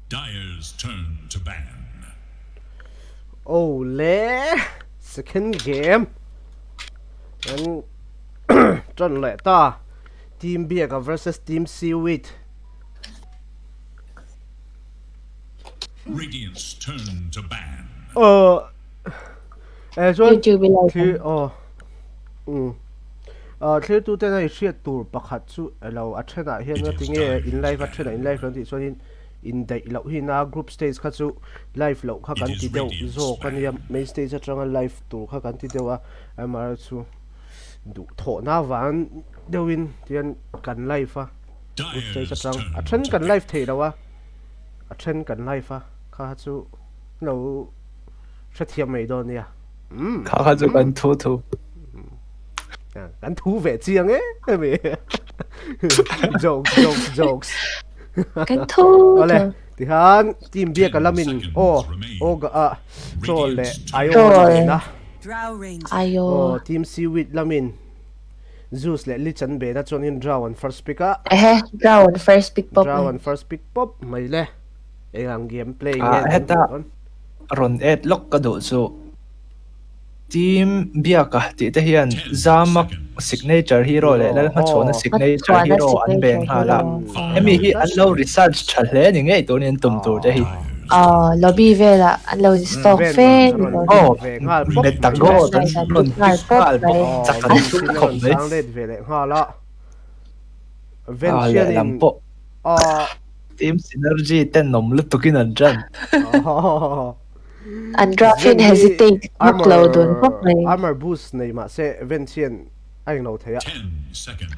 Dire's turn to ban. Awle second game an tan leh ta team Biaka versus team Seaweed. Radiant's turn to ban. Ờ eh chuan YouTube i like thlir aw um ah thlir tu ten a i hriat tur pakhat chu elo a thenah hian nga tinge in live a thenah in live lo an tih chuanin indaih loh hi na group stage kha chu live loh kha kan ti deuh zawk a nia main stage atanga live tur kha kan ti deuh a amaherawhchu duh thawhna avang deuhin tihian kan live a group stage atang a then kan live theih loh a a then kan live a kha chu lo hrethiam mai dawn nia umm Kha kha chu kan thu thu. Kan thu ve chiang e hemi jokes jokes jokes. Kan thu Awle tikhan team biak a lamin aw aw ga a troll leh aio Troll. bena Aio. aw team seaweed lamin Zeus leh Lich an bena chuanin Drow an first pick a. Ehe Drow an first pick pawp Drow mai. an first pick pawp mai le. Eng ang game play nge Ah an heta duh dawn. rawn et lawk ka duh chu Team Biaka tih te hian Zama signature hero leh Lalhmachhuana signature hero an ben nghal a. Hemi hi an lo research tha hle ni ngei turin an tum tur te hi. Aw lobby velah an lo in-stock fe ni dawn. Aw Metago an rawn pick nghal bawk chak an tum khawp mai. Ah lehlam pawh Team Synergy tenawm lutukin an ṭan. An draft hian hesitate vak lo dun khawp mai. Armor boost nei mah se Vent hian a englo thei a.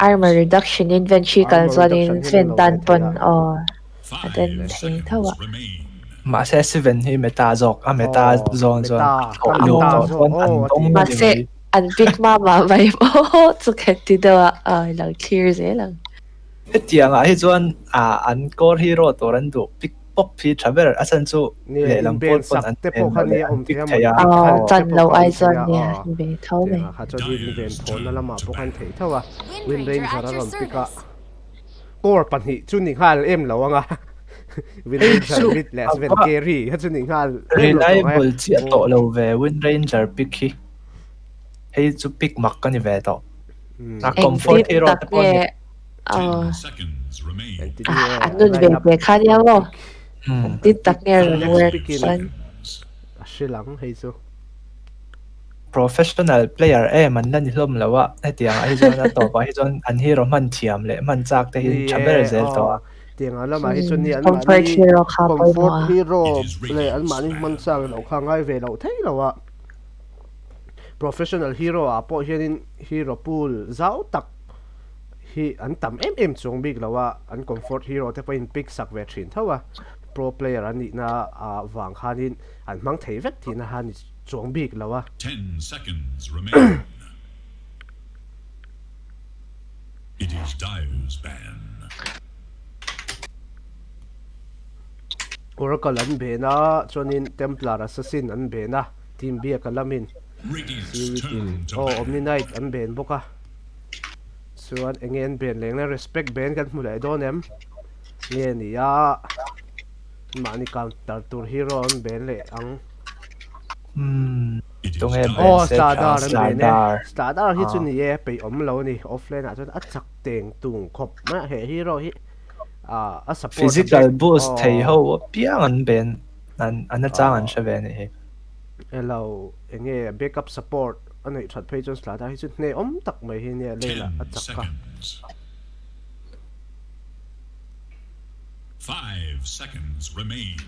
Armor reduction in Vent hi kal chuanin Sven tan pawn aw a den thei tho a. Mahse Sven hi meta zawk a meta zawn chuan thawh luh tawh chuan an dawng a ni Mahse mai. an pick mah mah mai maw chu kan ti deuh a aw i lo clear zel ang. Hetiangah hi chuan an core hero tur an duh pick pawp hi tha ber a chhan chu lehlam pawl pawn an en loh leh an pick thei a. Aw chan loh ai chuan nia ni ve tho mai. Kha chuan in ven thawnna lamah pawh khan theih tho a Wind Ranger a rawn pick a core pahnih chu ni nghal em lo anga Wind Ranger mid leh Sven carry kha chu ni nghal em lo tawh ang e. Reliable chiah tawh lo ve Wind Ranger pick hi hei chu pick mak ka ni ve tawh. A comfort Engtin hero tak te pawh ni. nge aw an nun ve ve kha nia maw engtin tak nge rawn work chuan. A hrilang hei chu. Professional player em an la ni hlawm lo a, hetiang ah hi chuan a tawpah hi chuan an hero hman thiam leh hman chak te hi tha ber zel tawh a. Tiang ah lamah hi chuan ni an Comfort mahni hero kha pawimawh comfort a. hero leh an mahni hman chak loh kha ngai ve loh thei lo a. Professional hero ah pawh hianin hero pool zau tak hi an tam em em chuang bik lo a, an comfort hero te pawhin pick sak ve thin tho a, pro player an nihna ah vang khanin an hmang thei vek tihna kha ni chuang bik lo a. Ten seconds remain. It is Dire's ban. Oracle an ben a, chuanin Templar Assassin an ben a. Team biak a lamin Seaweed in aw Omni Knight an ben bawk a chuan enge an ben leng le respect ben kan hmu leh dawn em nge ni a mahni counter tur hero an ben leh ang Tunge ben aw se Slardar an ben e Slardar Slardar hi chu ni e peih awm lo a ni offlane ah chuan a chak teng tung khawp mai a he hero hi a support a Physical back boost aw thei ho apiang an ben an an achang an hre ve a nih hi. Elo enge backup support a neih that phei chuan Slardar hi chu hne awm tak mai hi nia lane ah a chak a. Five seconds remain.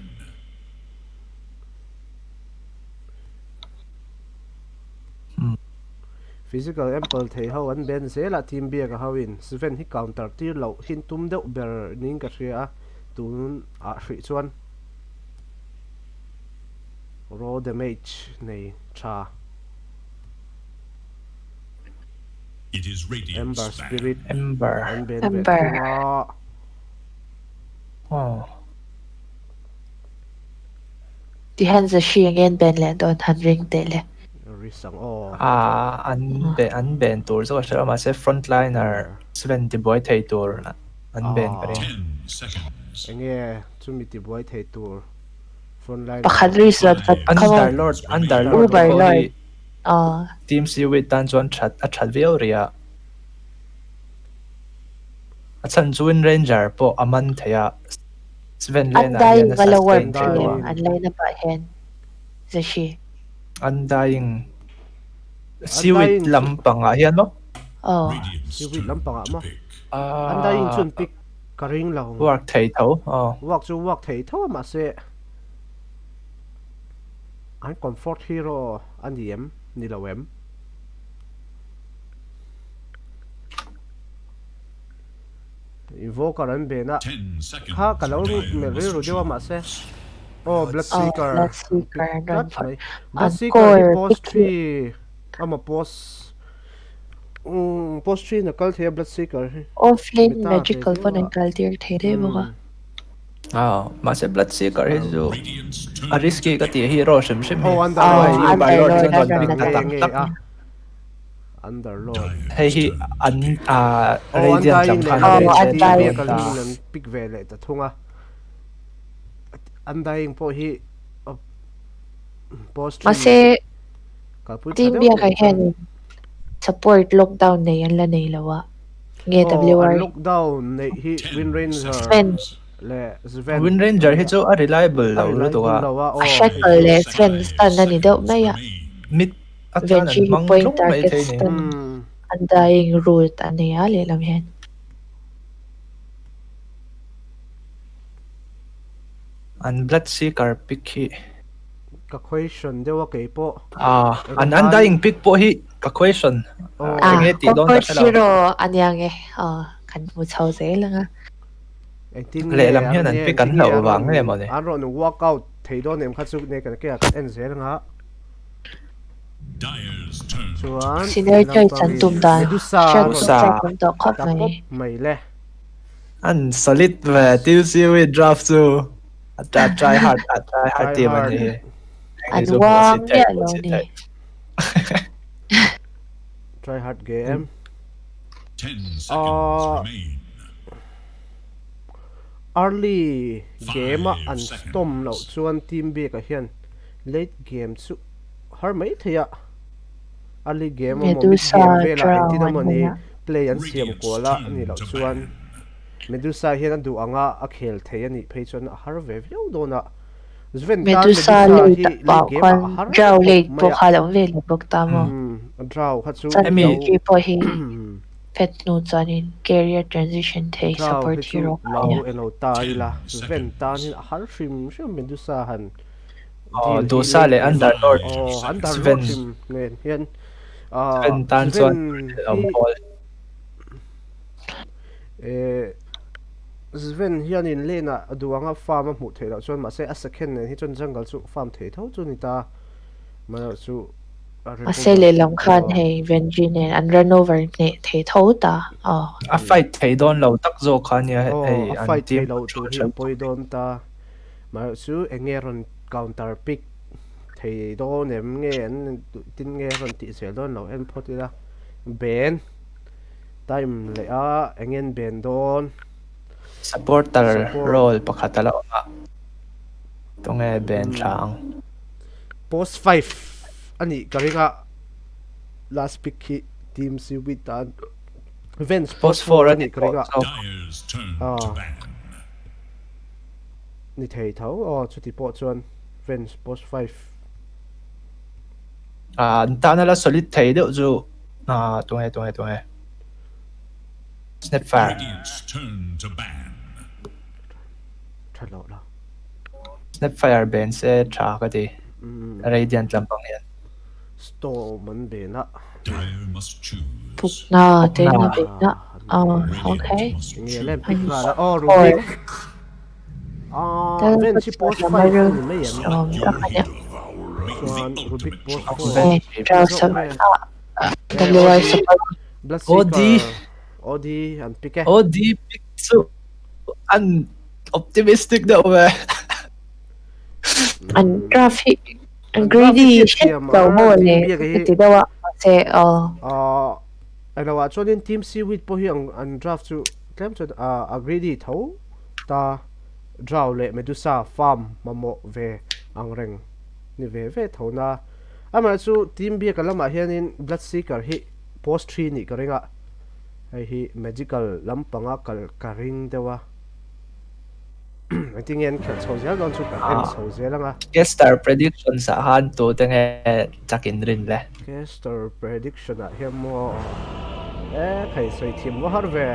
Physical ample thei ho an ben zel a team biak a ho in Sven hi counter tir loh hin tum deuh ber niin ka hria a tun ah hrih chuan. Raw damage nei tha. It is Radiant's Ember ban. Spirit Ember. an ben ve Ember. thung a. Oh. Ti hian Zashi eng en ben leh dawn han ring teh le. Risang aw. Ah, an ben an ben tur zawk a hre lo mahse frontliner Sven tibuai thei tur an ben ka ring. 10 seconds. Enge chumi tibuai thei tur front line Pakhat risk zawt vat kha maw? Underlord Underlord Uber pawh Lord. hi Aw. Team Seaweed tan chuan that a that viau rih a. A chhan chu Wind Ranger pawh a man thei a, Sven lane ah hian Undying a a lo work sustain thei thei lo em a. an line up ah hian Zashi. Undying Seaweed lampangah hian maw? Aw. Seaweed lampangah maw? Undying chu an pick ka ring lo. Work thei tho aw. Work chu work thei tho a mahse an comfort hero a ni em? Ni lo em? Invoker an ben a kha ka lo melh rilru deuh a mahse aw Blood Seeker an pick tlat mai. Blood Seeker hi post 3 ama post umm post 3 in a kal thei a Blood Seeker hi. Offlane magical pawn an kal tir thei daih bawk a. Aw mahse Blood Seeker hi chu a risky ka tih hi erawh hrim hrim hi. Aw Underlord chuan rawn pick ta tak tak. Underlord. Hei hi an ah Radiant lam khan Oh, a Undying rei leh chet ta. ta. An pick ve leh ta thung a. Undying pawh hi post Mahse kalpui tha team deuh biakah thei hian support lockdown nei an la nei lo a. Nge Oh, WR. an lockdown neih hi Wind Ranger Sven. leh Sven. Wind Ranger hi chu a reliable A lo lutuk reliable a. lo a, A aw. shackle leh Sven stun a ni deuh mai a. Mid atan an Venchi hmang point tlung mai target thei ni. stun undying root a nei a lehlam hian. An blood seeker pick hi. Ka question deuh a kei pawh. Ah, an undying pick pawh hi ka question. Ah, Enge tih dawn ka comfort hre lo. hero a nia nge. Aw, kan hmu chho zel ang a. Engtin nge Lehlam hian an pick an hlauh vang nge mawni. An rawn walk out thei dawn em kha chu ne kan ke ah kan en zel ang a. Chuan Synergize an tum dan Medusa hriat an pawh rawn chak awm tawh khawp ta mai. pawp mai le. An solid ve TCU draft chu a try hard a try hard team an ni hi. An uang miah lo ni. Try hard game. Ahh early game a an storm loh chuan team bik ah hian late game chu har mai thei a, early game emaw mid Medusa game velah drown engtin an emaw ni nei a. play an siam kual a anih loh chuan Medusa hian a duh anga a khel thei anih phei chuan a har ve viau dawn a, Sven tan Medusa Medusa late hi ah late pawh game khuan ah a har drow khawp late mai pawh a. kha a lo awm ve leh bawk ta maw? Umm drow kha chu Chuan lo Venji pawh hi pet hnu chuanin career transition thei Drow support hi chu hero kha lo a nia. elo ta ila Sven tan hin a har hrim hrim Medusa han Aw deal hi Dusa late leh game ah Underlord aw Underlord Sven hrim nen hian ah Sven tan Sven chuan awm hi pawl. Eh Sven hianin lane ah a duh anga farm a hmuh theih loh chuan mahse a second nen hi chuan jungle chu farm thei tho chu a ni ta mahse chu a Mahse lehlam khan hei Venji nen an run over hneh thei tho ta aw. A fight thei dawn lo tak zawk kha ania Aw hei a an fight team thei loh control tur hi tha a pawi dawn ta mahse chu eng nge rawn counter pick thei dawn em nge an tin nge rawn tih zel dawn lo en phawt ila Ben time leh a eng nge an ben dawn. Supporter Support. role pakhat a la awm a, tunge ben tha ang? Post 5 a nih ka ring a, last pick hi team Siwi tan Vance Post post 4 4 a a ni nih ka ring a. tawh. Ah. Ni thei tho aw chuti pawh chuan Vance post 5. Ah, an tan a la solid thei deuh chu ah tunge tunge tunge. Snapfire. Tha loh la. Snapfire ben se tha ka ti. Radiant lampang hian. Storm an ben a. Pukna te na ben a. Ah, okay. Nge lem pick nghal a. Oh, Rubik. Ah, Ben chi post 5 ani mai em. Chuan Rubik post 4. Draw sub. WR support. Bloodseeker. OD. OD an pick e. OD pick chu an optimistic deuh ve. An draft hi an greedy hret lo maw le ka ti deuh a mahse aw. Ahh eng ah chuanin team seaweed pawh hi an draft chu tlem chuan a greedy tho ta. Drow leh Medusa farm mamawh ve ang reng ni ve ve tho na. Amaherawhchu Team Biaka lamah hianin Bloodseeker hi post thi nih ka ring a, hei hi magical lampanga kal ka ring deuh a. Engtin nge an khelh chho zel dawn chu ka en chho zel ang a. Caster predictions ah khan tute nge chak in rin le? Caster prediction ah hian maw e khai sawi thiam va har ve.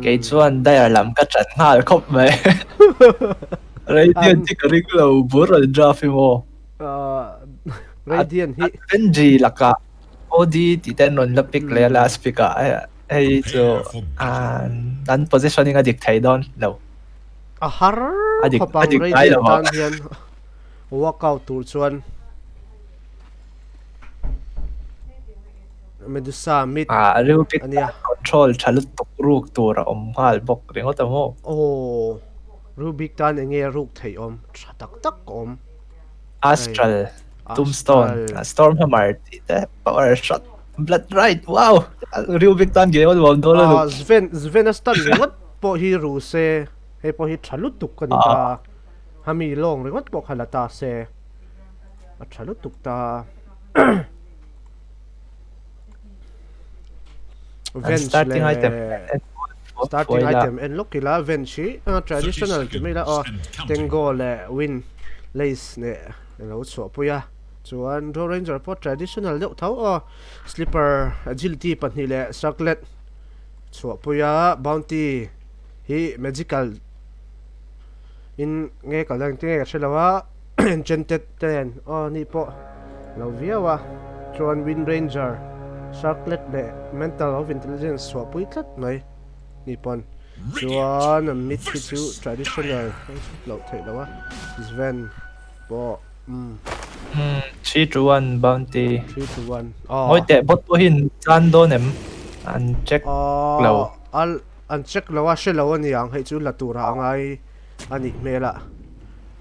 Kei chuan Dyer lam ka chan nghal khawp mai. Radiant hi ka ring lo bur an draft hi maw. Radiant hi. Benji lakah OD tih te an rawn la pick leh a last pick ah hei chu an positioning a dik thei dawn lo. A har khawp ang Radiant tan hian workout tur chuan Medusa mid a nia. Control tha lutuk ruk tur a awm nghal bawk ringawt a maw. Aw Rubik tan enge ruk theih awm tha tak tak a awm. Astral Tombstone Stormhammer tih te power shot blood right wow Rubik tan game a nuam dawn lutuk. Sven Sven a stun ringawt pawh hi ru se hei pawh hi tha lutuk a ni ta hami lawng ringawt pawh kha la ta se a tha lutuk ta. Venge starting item starting item en lawk ila venge hi traditional ti mai ila aw tango leh win lace ne alo chhuah pui a chuan draw ranger pawh traditional deuh tho aw slipper agility pahnih leh circlet chhuah pui a bounty hi magical in nge kal ang tinge ka hrelo a enchanted te nen aw ni pawh lo viau a chuan wind ranger circlet leh mental of intelligence chhuah pui tlat mai ni pawn chuan mid hi chu traditional loh theih loh a Sven pawh umm 3 to 1 bounty 3 to 1 aw ngawi teh bot pawhin chan dawn em an check lo an check lo a hre lo a niang hei chu la tur ah a ngai a nih hmel a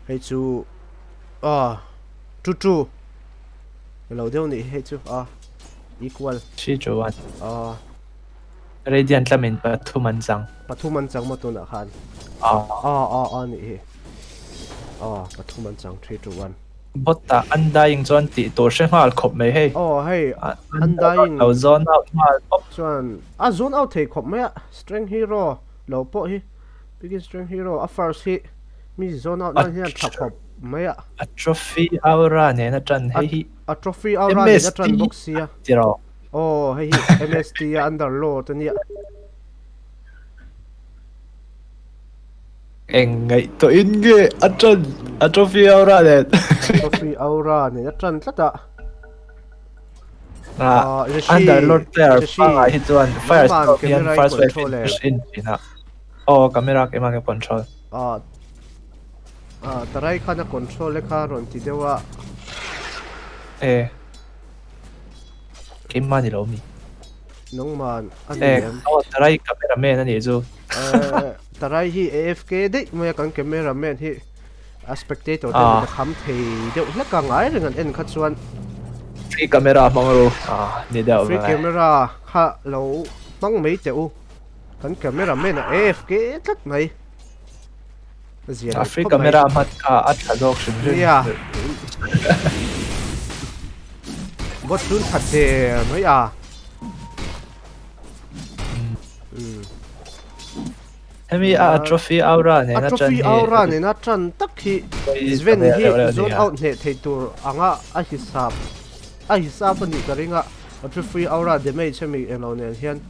hei chu aw 2 2 lo deuh nih hei chu a equal 3 to 1 aw Radiant lamin pathum an chang pathum an chang maw tunah khan aw aw aw aw nih hi aw pathum an chang 3 to 1 bot ah undying chuan tih tur hre nghal khawp mai hei aw hei undying lo zone out nghal pawp chuan a zone out thei khawp mai a strength hero lo pawh hi bikin strength hero a first hi mi zone out nan hian tha khawp mai a a trophy aura nen a tan hei hi a trophy aura nen a tan bawk sia tiraw aw hei hi MST a underlord ania eng ngaih tawh in nge a tan a trophy aura nen trophy aura nen a tan tlat a Ah, underlord player pangai hi chuan firestorm hian first wave in push in thin a aw camera keimah ka control ah ah tarai khan a control e kha rawn ti deuh a e keimah ni lo mi nangman a ni em aw tarai cameraman a nih chu tarai hi AFK daih mai a kan cameraman hi a spectator te mit a kham thei deuh hlek a ngai reng an en kha chuan free camera hmang ru ah ni deuh free camera kha lo hmang mai teh u kan cameraman a AFK tlat mai zia a free camera hman kha a tha zawk hrim hrim nia bot chun khat der mai a Hemi a trophy aura nen a trophy aura nen a tran tak hi Sven hi zone out hneh thei tur anga a hisap a hisap a nih ka ring a a trophy aura damage hemi englo nen hian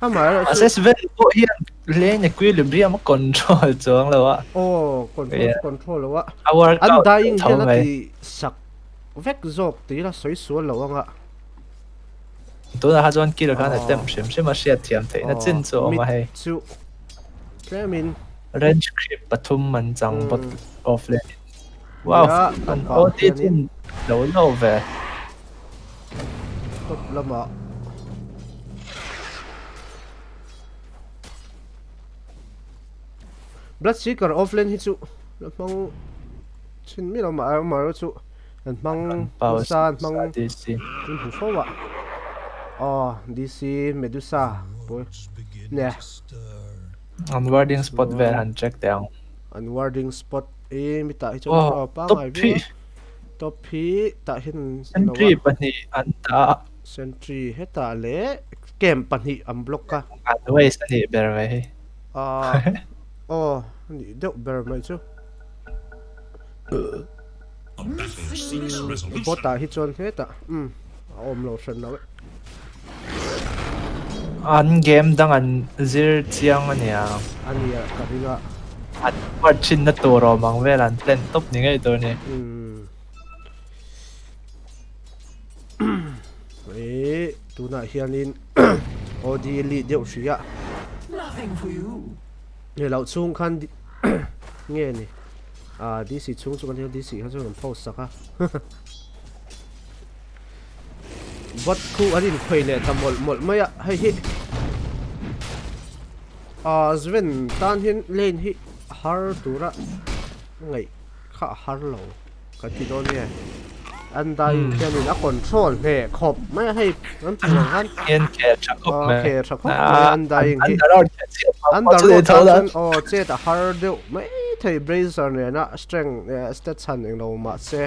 amaherawhchu Mahse Sven pawh hian lane equilibrium a control chuang lo a aw control chu control lo a undying hian a ti sak vek zawk tih ila sawi sual lo anga. Tunah kha chuan kill khan attempt hrim hrim a hriat thiam theihna chin chu a awm a hei. Chu tlemin range creep pathum an chang bot off lane. Wow, an OT chin lo lo ve. Top lamah Bloodseeker off lane hi chu la hmang chin mi lo mah amaherawh chu an hmang nasa an hmang an hmu fo a aw DC Medusa pawh nge an warding spot vel han check teh ang. An warding spot i mitah hi chuan oh, pangai viau top hi tah hian sentry pahnih an dah a sentry hetah leh camp pahnih an block a an waste a nih ber mai hei aw nih deuh ber mai chu bot ah hi chuan hetah um a awm lo hran lo e an game dang an zir chiang a nia a nia ka ring a an huat thin na tur awm ang vel an plan tawp ni ngei tur a ni e tunah hianin OD lead deuh hria ni loh chhung khan nge ni ah DC chhung chu kan DC kha chuan an post sak a Bot khu an inkhawih leh ta mawlh mawlh mai a, hei hi ah Sven tan hian lane hi har tura ngaih kha a har lo kan ti dawn nge Undying hianin a control hneh khawp mai a hei kan tih ang khan Hian khel tha khawp mai khel tha khawp mai Undying hi Underlord tan chuan aw chet a har deuh mai thei Bracer nena strength stats han englo mahse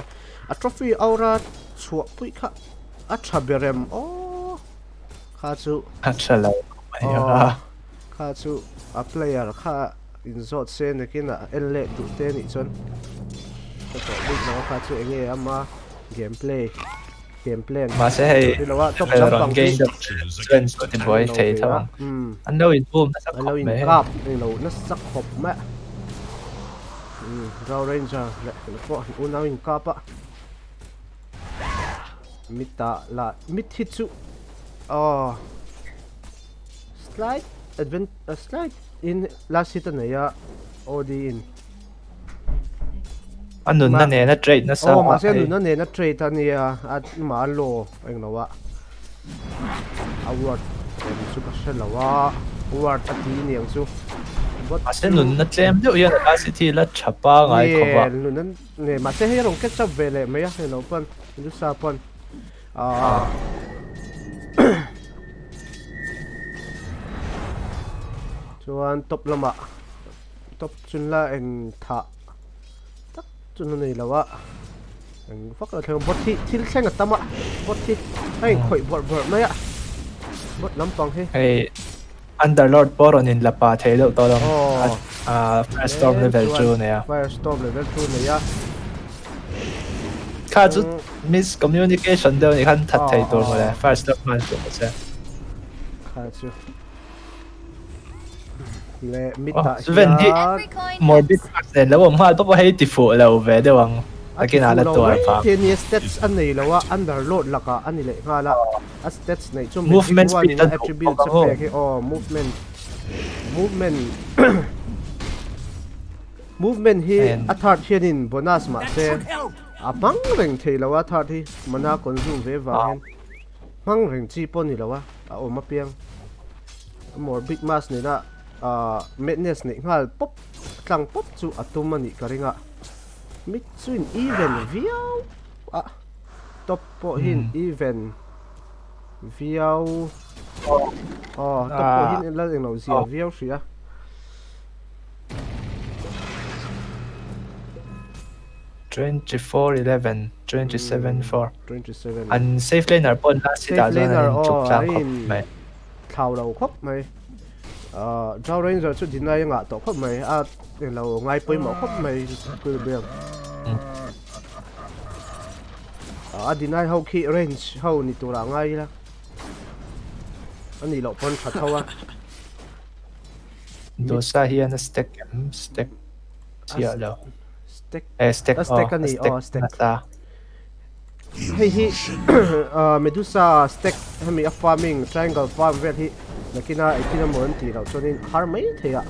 A trophy aura chhuah pui kha a tha ber em aw kha chu a tha lo mai a kha chu a player kha inzawt se nakin a en leh duh te nih chuan ka tawh bik lo a kha chu enge ama game play game plan mahse hei ni lo a top lampang hi chuan chu ti buai thei tho ang an lo in boom nasa khawp mai an lo in kap lo nasa khawp mai. Drow Ranger leh eng pawh an unau in kap a mitah lah mit hi chu aw slide advent slide in last hit a nei a OD in a nunna nena trade nasa aw mahse a nunna nena trade a nia a mah a law englo a a word em chu ka hre lo a word a ti niang chu mahse nunna tlem deuh hian a city la tha pangai khawp a nunna ne mahse hei rawn catch up ve leh mai a hei lo pawn Medusa pawn ah chuan top lamah top chun la eng thah tak chun a nei lo a Eng vak lo thleng bot hi thil thleng a tam a bot hi a inkhawih bawrh bawrh mai a bot lampang hi hei underlord pawh rawn in la pa thei deuh tawh lo ah firestorm level 2 nei a firestorm level 2 nei a kha chu miscommunication deuh ni khan that thei tur mawle firestorm hman chu se kha chu le mitah hian morbid nen lo awm nghal pawh hei ti fuh lo ve deuh ang takin a la tuar phah a ti stats a nei lo a underload lakah a ni leh nghal a a stats neih chu movement speed a attribute a pek hi aw movement movement movement hi a third hianin bonus mahse a hmang reng thei lo a third hi mana consume ve vang hian Hmang reng chi pawh ni lo a, a awm apiang. Morbid mask nena madness neih nghal pawp tlang pawp chu a tum a nih ka ring a. Mid chu in even viau a, top pawh hi in even viau aw top pawh hi in la englo zia viau hrih a. 24 11 27 4 an safe laner pawh an last hit ah chuan an in tluk tlang khawp mai thlau lo khawp mai Drow Ranger chu deny a ngah tawh khawp mai a lo ngai pawimawh khawp mai Quillbell a deny ho khi range ho ni turah ngai ila ani loh pawn tha tho a Dosa hian a stack em stack chiah lo Stack eh stack a stack a ni aw stack nasa hei hi Medusa stack hemi a farming triangle farm vel hi nakina engtin emaw an tih loh chuanin har mai thei a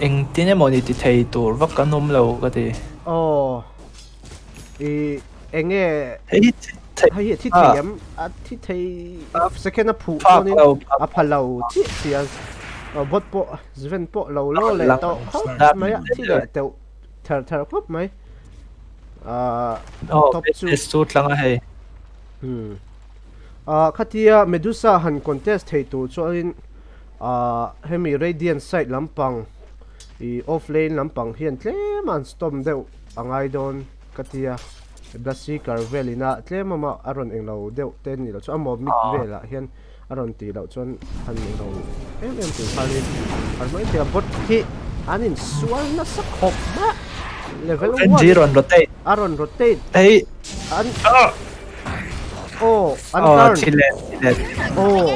engtin emaw ni ti thei tur vak an awm lo ka ti aw i enge hei hi hei hi thi thei em a thi thei second a phuh chuanin a pha lo chiah chiah a bot pawh Zven pawh lo lo leh tawh khawp mai a thi leh teuh ther ther khawp mai ah top chu chu tlang a hei ah khatia Medusa han contest thei tur chuanin. Ah hemi Radiant side lampang ih off lane lampang hian tlem a an stomp deuh a ngai dawn ka tia Bloodseeker vel ina tlem a mah a rawn englo deuh te ni loh chuan a maw mid velah hian a rawn tih loh chuan han englo em em tur khanin har mai thei a bot hi an insual nasa khawp mai a level one a rawn rotate an aw an turn aw.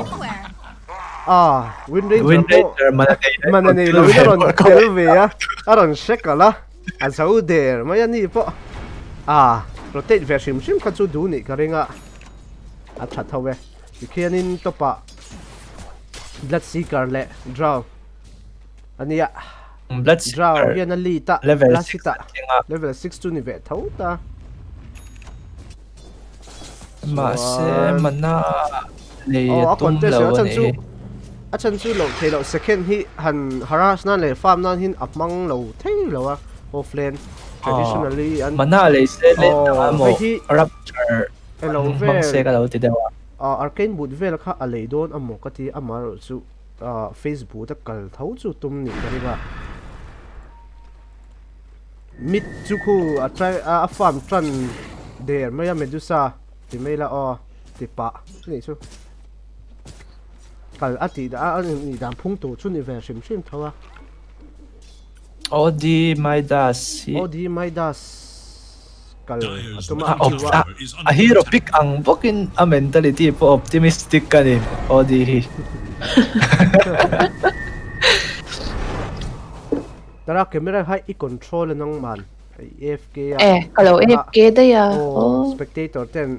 Ah, Wind Ranger Wind pawh Ranger mana nei lo mana nei lo in a rawn tel ve a, a rawn hre kalh a, a zo der mai a ni pawh. Ah, rotate ve hrim hrim kha chu duh nih ka ring a, a tha tho e. Tikhianin top ah Bloodseeker leh Drow a nia. Drow Bloodseeker hian a lead a, level last 6 hit ah a tling a. level 6 chu ni ve tho ta. Mahse Chuan mana nei Aw a a tum contest lo a a chan ni chu hi. a chan chu loh theih loh second hi han harass nan leh farm nan hin a hmang lo thei lo a offlane traditionally an Mana lei se leh dang aw emaw hei hi rupture elo an hmang se vel ka lo ti deuh a. Ah arcane boot vel kha a lei dawn amaw ka ti amaherawh chu ah facebook a kal tho chu tum nih ka ring a. Mid chu khu a try a farm tan der mai a Medusa ti mai la aw ti pah a nih chu kal a tih a nih dan phung tur chu ni ve hrim hrim tho a. OD Midas hi OD Midas kal a tum a a a a hero pick ang bawkin a mentality pawh optimistic a ni OD hi. Tara camera kha i control a nang man i AFK a. Eh, ka lo AFK daih a. Aw, spectator ten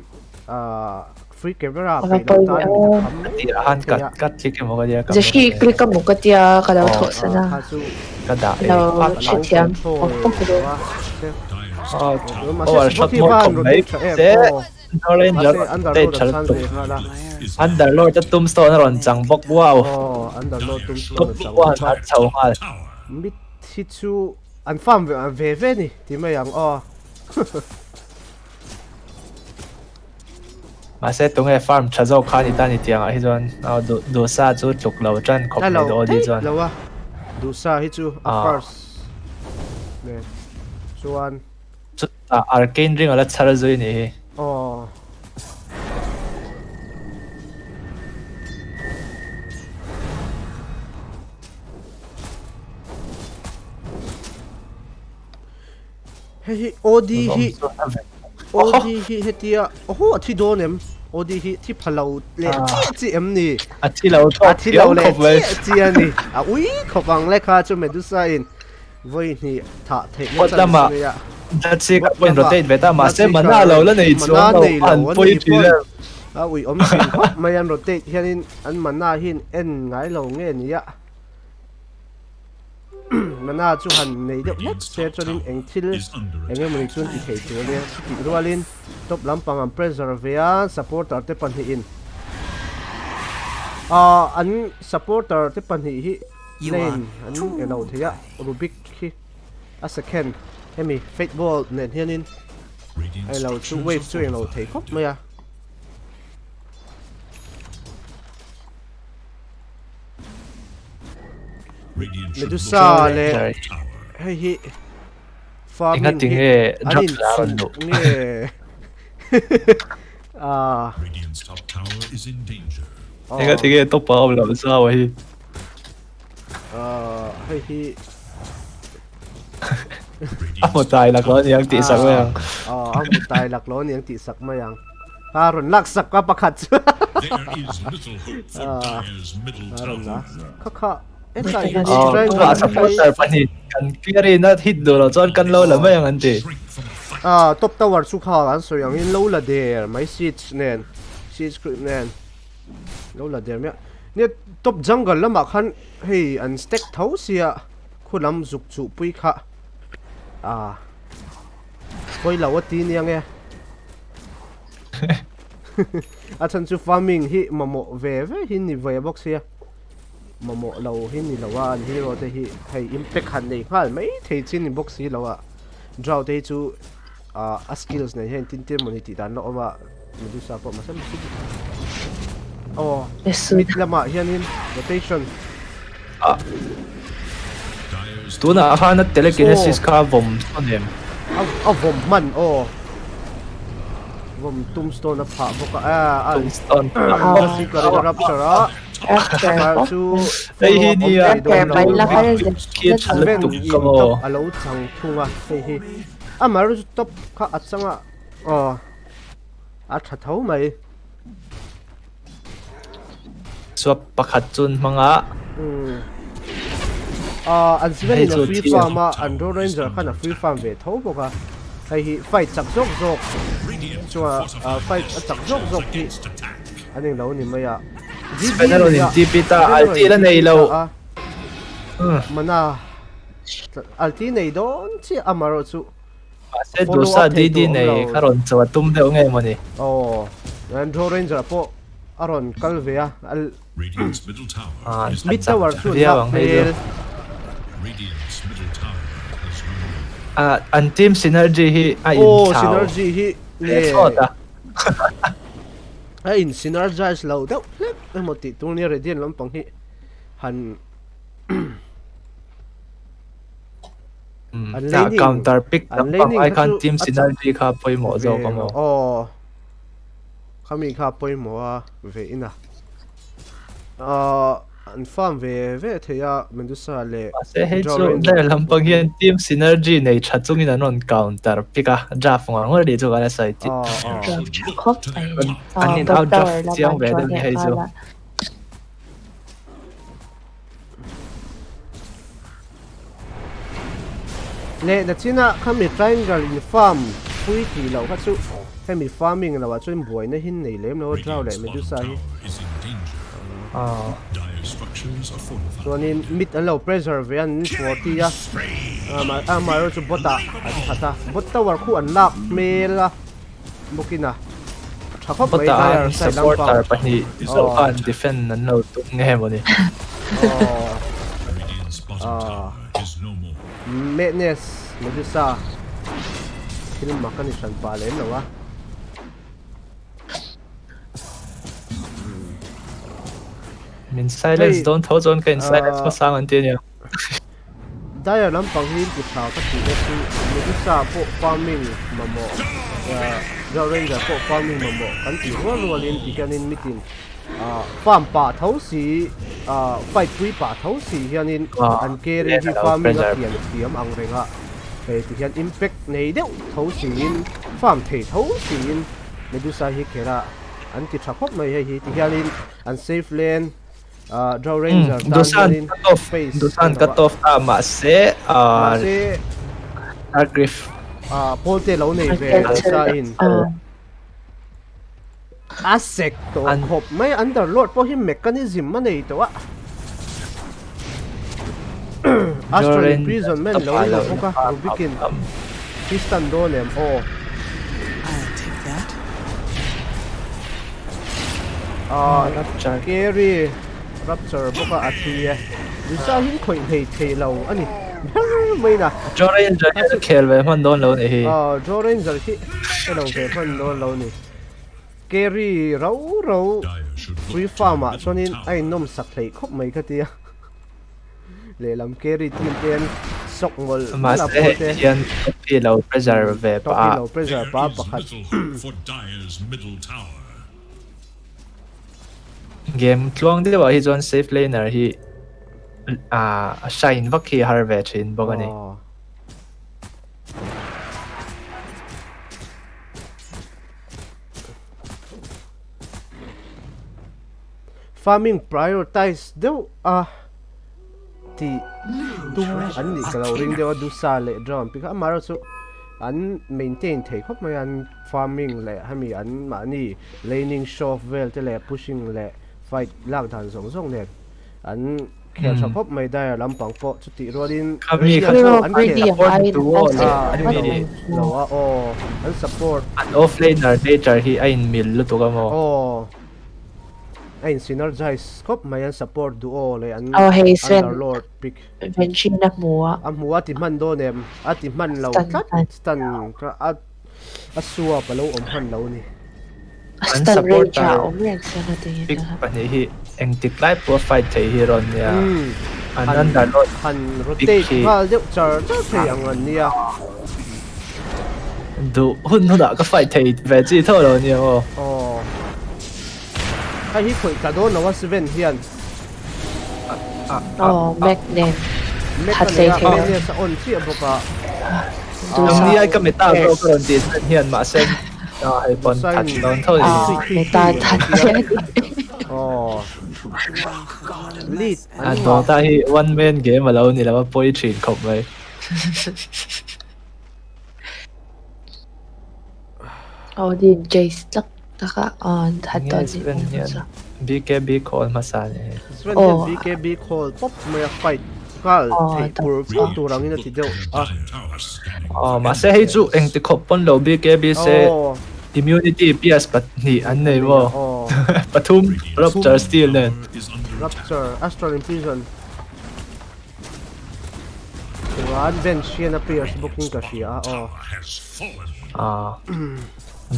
free camera peih lo tan mi ta kham mai Tirah khan thei a. ka click emaw ka tia camera. Jeshi click emaw ka tia ka lo thawh san a. Kha chu ka dah Lo e. hrethiam control pawk pawk lo lo. a. Aw, Mahse aw, shot spot hi mawi van khawp mai. rotate tha em. Se Aw. Ranger Mahse rotate Underlord tha a chhan lutuk. ve nghal a. Underlord a tombstone a rawn chang bawk wow. Aw, Underlord tombstone Top a chang pawh han bawk a. har chho nghal. Mid hi chu an farm ve ve ni ti mai ang aw. Mahse tunge farm tha zawk kha ni ta ni tiang ah hi chuan aw duh duhsa chu tluk lo tan khawp mai dawn hi chuan. Lo a duhsa hi chu a first nen chuan. Chutah arcane ring a la chhar zui ni hi. Aw. Hei hi OD hi OD hi hetia oho a thi dawn em OD hi thi pha lo leh chiah chi em ni a thi lo a thi lo leh chiah chi a ni a ui khawp ang le kha chu Medusa in vawi hnih thah theih na chance a nei a That's ka point rotate ve ta mahse mana lo la nei chuang lo an pawi thin em a ui awm thin khawp mai an rotate hianin an mana hi en ngai lo nge nia Mana chu han nei deuh hlek se chuanin eng thil eng emawni chuan ti thei tur ania chutih rualin top lampang an pressure ve a supporter te pahnihin ah an supporter te pahnih hi lane an elo thei a Rubik hi a second hemi fate ball nen hianin a elo chu wave chu englo thei khawp mai a. Medusa leh hei hi farming hi an inchuh nge ah Enga tinge top a awm loh zau a hi ah hei hi a hmu tai lak lo aniang tih sak mai ang ah a hmu tai lak lo aniang tih sak mai ang A rawn lak sak a pakhat chu. A rawn la. Kha kha hetlai hian Oh, supporter pahnih kan clear in a hit duh loh chuan kan lo la mai ang an ti. Ah, top tower chu kha an sawi ang in lo la der mai siege nen siege creep nen lo la der mai a. Nia top jungle lamah khan hei an stack tho sia khu lam zuk chuh pui kha ah Pawi lo a ti nia nge. A chhan chu farming hi mamawh ve ve hi ni ve bawk sia. Mamawh lo hi ni lo a an hero te hi hei impact han nei nghal mai thei chi ni bawk si lo a. Drow te hi chu a skills nei hian tin tir mawni tih dan la awm a Medusa pawh mahse Aw mid lamah hianin rotation. A Tunah khan a telekinesis kha a vawm sawn em? A vawm hman aw. Vawm tombstone a phah bawk a. Tombstone phah bawk. Seeker in a rupture a. Rupture bawk. Chu Hei hi nia. Rupture mai la kha Khi a tha lutuk ka maw. A lo chang thung a hei hi. Amah erawh chu top kha a chang a aw a tha tho mai. Swap pakhat chu an hmang a. Ahh an Sven in a free farm a, an Road Ranger khan a free farm ve tho bawk a. Hei hi fight chak zawk zawk chunga fight a chak zawk zawk hi an englo ni mai a. Sven a rawn in TP ta, ulti la nei lo. Mana ulti nei dawn chiah amaherawh chu. Mahse Dusa DD nei kha rawn cho a tum deuh nge mawni? Aw, Andrew Ranger pawh a rawn kal ve a. Mid tower chu an lak hmel. An team synergy hi a in thlau. Aw, synergy hi nge a in synergize lo deuh hlek emaw tih tur nia Radiant lampang hi han An laning counter pick an laning ai khan team synergy kha pawimawh zawk a maw aw khami kha pawimawh a ve ina an farm ve ve thei a Medusa leh mahse hei chu der lampang hian team synergy nei tha chungin an rawn counter pick a draft ngawr ngawr nih chu kan a sawi tih draft tha khawp mai an in out draft chiang ve deuh ni hei chu. Leh nachina khami triangle in farm pui tih loh kha chu hemi farming loh ah chuan buaina hi nei lem lo a Drow leh Medusa hi chuanin mid an lo pressure ve an 40 a amaherawh chu bot ah an that a bot tower khu an lak hmel a bawkin a tha khawp mai Dire side lampang supporter pahnih zawh khan defend an lo tum nge mawni Madness Medusa thil mak a ni hran pah lem lo a. Min silence dawn tho chuan ka in silence hmasang an ti a nia. Dire lampang hi ti tha ka tih na chu Medusa pawh farming mamawh Drow Ranger pawh farming mamawh kan tih rual rualin ti hianin mitin farm pah tho si fight pui pah tho si hianin an carry hi farming a pian thiam ang reng a hei ti hian impact nei deuh tho siin farm thei tho siin Medusa hi kher a an ti tha khawp mai hei hi ti hianin an safe lane Drow Ranger tan Dusan hianin cut off space Dusan cut off ta mahse mahse Dark Griff Pawlte lo nei ve nasa in a sek tawh khawp mai Underlord pawh hi mechanism a nei tawh a Astral Imprisonment lo ni lo bawk a Rubikin Tristan dawn em aw Carry Rapture bawk a a thi e. Dusa hi khawih hlei thei lo a ni ber mai na. Joe Ranger hi a khel ve hman dawn lo ni hi. Joe Ranger hi a lo ve hman dawn lo ni. Carry ro ro free farm ah chuanin a innawm sak hleih khawp mai ka tia. Lehlam carry team te an sawk mawlh mawlh a Mahse pawl te. hian top hi lo pressure ve Top hi pah a. lo pressure pah a pakhat. Game tluang deuh ah hi chuan safe laner hi a shine vak hi a har ve thin bawk a ni. Farming prioritize deuh a tih tum an nih ka lo ring deuh a Dusa leh Drown pi kha amaherawh chu an maintain thei khawp mai a an farming leh hemi an mahni laning show off vel te leh pushing leh fight lak dan zawng zawng nen an khel tha khawp mai Dire lampang pawh chutih rualin Russia chu an khel lo a aw an support an offlaner nature hi a inmil lutuk a maw. Aw. A in synergize khawp mai an support duo leh an Aw hei Sven underlord pick. Venchin a hmu a. A hmu a ti hman dawn em? A ti hman lo Stun tlat hman. stun kha a a suap a lo awm hman lo ni. A An stun range supporter ah awm reng se na ti pick pahnih hi engtik lai pawh a fight thei hi rawn nia. Umm. An underload han rotate nghal deuh char char thei ang an nia. Duh hun hunah ka fight thei ve chi tho lo nia aw. Aw. Hei hi khawih tla dawn lo a Sven hian. Aw Mac nen that hlei thei lo. Mac a on chiah bawk a. Nangni ai ka meta zawk ka rawn tih Sven hian mahse hei pawn that dawn tho ni. Meta that chiah ni. Aw. Lead A Dota hi one man game a lo ni lo a pawi thin khawp mai. Odin Jace tak tak a an that dawn ni Sven hian BKB call hmasa ni hei. Sven hian BKB call pawp mai a fight nghal theih pur pur tur angin a ti deuh a. Aw mahse hei chu engti khawp pawn lo BKB se immunity PS pahnih an nei maw pathum Rupture Steel nen. Rupture Astral Imprison. Chuan bench hian a pierce bawkin ka hria a aw. Ah.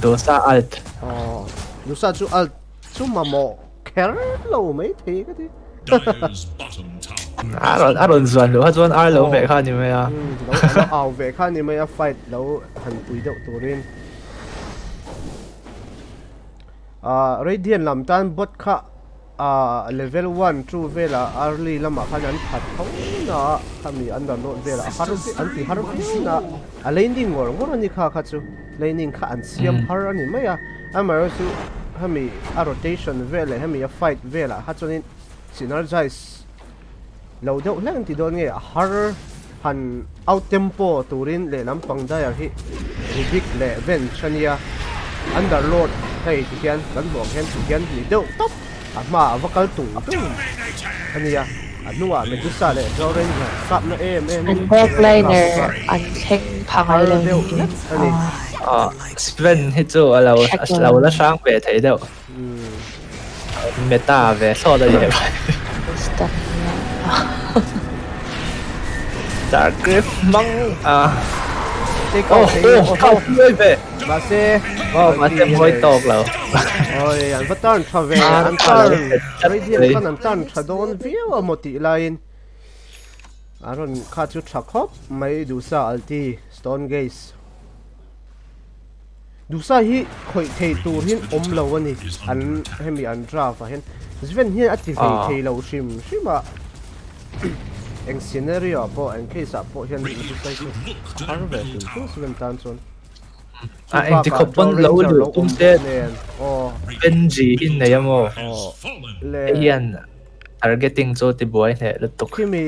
Dosa alt. Aw. Dosa chu alt chu mamawh kher lo mai thei ka ti. A rawn a rawn zuan loh kha chuan ar lo veh kha a ni mai a. Lo lo au veh kha a ni mai a fight lo han pui deuh turin. Ah Radiant lam tan bot kha Ah level one two velah early lamah khan an that tho na a khami an download velah a har an ti har viau na a laning ngawr ngawr a ni kha kha chu laning kha an siam har a ni mai a amaherawh chu hemi a rotation vel leh hemi a fight velah kha chuanin synergize lo deuh hlek an ti dawn nge a har han out tempo turin lehlam pang dire hi Rubik leh Venge a nia Underlord hei ti hian kan hmuh ang hian ti hian ni deuh tawp a hmaah a va kal tung tung a nia a hnungah Medusa leh Drow Ranger kapna em em in an backliner an thleng pha ngai lo deuh hlek a ni. Sven hi chu a lo a lo la hrang ve thei deuh. Meta ve thlawt a ni hei. Dark Grip hmang a. Oh oh kau pui ve. Mahse oh mahse mawi tawk lo. Oi an va turn tha ve an turn Radiant khan an turn tha dawn viau a maw tih laiin a rawn kha chu tha khawp mai Dusa Alti Stone Gaze. Dusa hi khawih thei tur hian awm lo a ni an hemi an draft ah hian Sven hian a ti hlei thei lo hrim hrim a eng scenario ah pawh eng case ah pawh hian Dusa hi chu a har ve hrim hrim Sven tan chuan A engti khawp pawn lo luh tum se Benji hi nei a maw hei hian targeting chu tibuai hneh lutuk. Khimi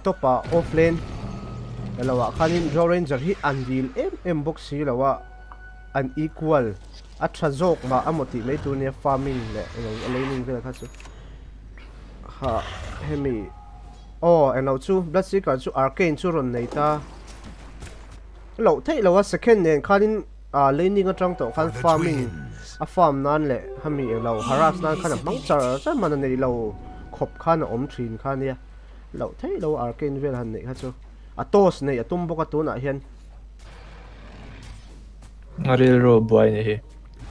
top ah off lane elo ah khanin Drow Ranger hi an dil em em bawk si lo a an equal a tha zawk mah amaw tih mai tur nia farming leh eng laning vel kha chu ha hemi aw englo chu Bloodseeker chu Arcane chu rawn nei ta loh theih lo a second nen khanin ah laning atang tawh khan farming a farm nan leh hemi englo harass nan khan a hmang char char man a nei lo khawp khan a awm thin kha nia loh theih lo Arcane vel han neih kha chu a toss neih a tum bawk a tunah hian. A rilru a buai ni hi.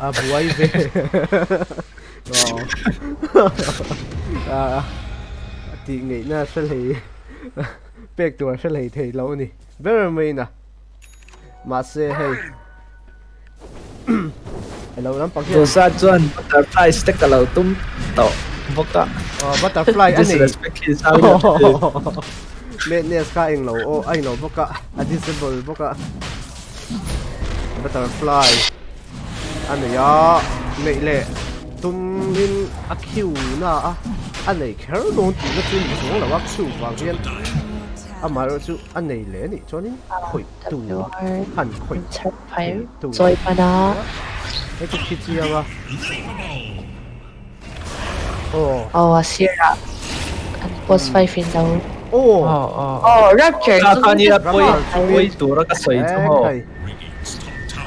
A buai ve. A tih ngeihna hre hlei pek tur hre hlei thei lo a ni ber mai in a. Mahse hei elo lampang hian. Duhsa chuan butterfly te ka lo tum tawh bawk a. Aw butterfly a nei. Disrespect hi zau deuh thin. Madness kha a englo aw a englo bawk a a disable bawk a. Butterfly a nei a neih leh tumin a khiu na a a nei kher dawn tihna chu ni chuang lo a khiu vang hian amaherawh chu a nei leh a nih chuanin khawih tur han khawih thei tur hei chu khi chiang a aw. Aw a sirah an post 5 in lo. Aw. Aw rapture Kha kha nia pawi pawi tura ka sawi chu maw.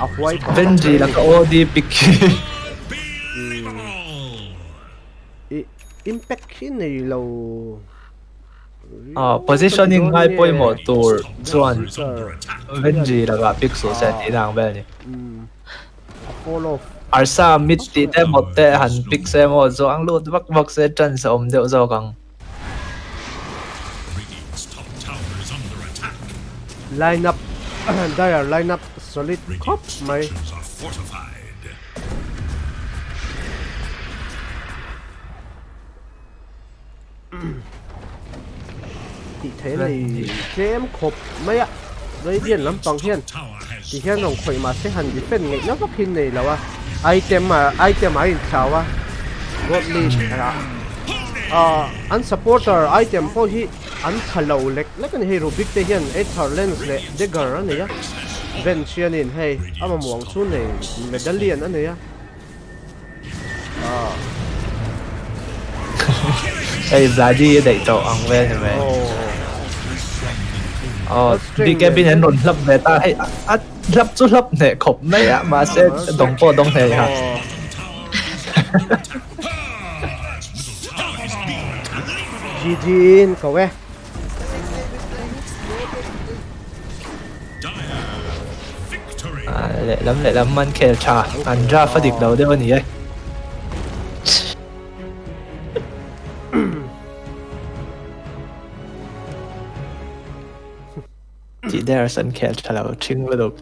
A huai phah. Benji laka OD pick hi. I impact hi nei lo. Aw positioning ngai pawimawh tur chuan Benji lakah pick suh se tih na ang vel a ni. A fall off. Arsa mid tih te mawt te han pick se maw chuang lut vak vak se chance a awm deuh zawk ang. Line up Dire line up solid khawp mai. Tih theih a nei tlem khawp mai a, Radiant lampang hian ti hian rawn khawih mahse han defend ngaihna vak hi nei lo a, item ah item ah a inthlau a, gold lead ah ah an supporter item pawh hi an tha lo lek lek a ni hei Rubik te hian Aether lens leh dagger a nei a, bench hianin hei a mamawh ang chu nei medallion a nei a. Hei Vladi a daih tawh ang vel ni mai. Oh, BKB an rawn hlap ve ta hei a hlap chu hlap hneh khawp mai a mahse dawng pawh dawng hneh ha. GG in ko e. Lehlam lehlam an khel tha, an draft a dik lo deuh a ni e. Tih der an khel tha lo, ṭhing lutuk.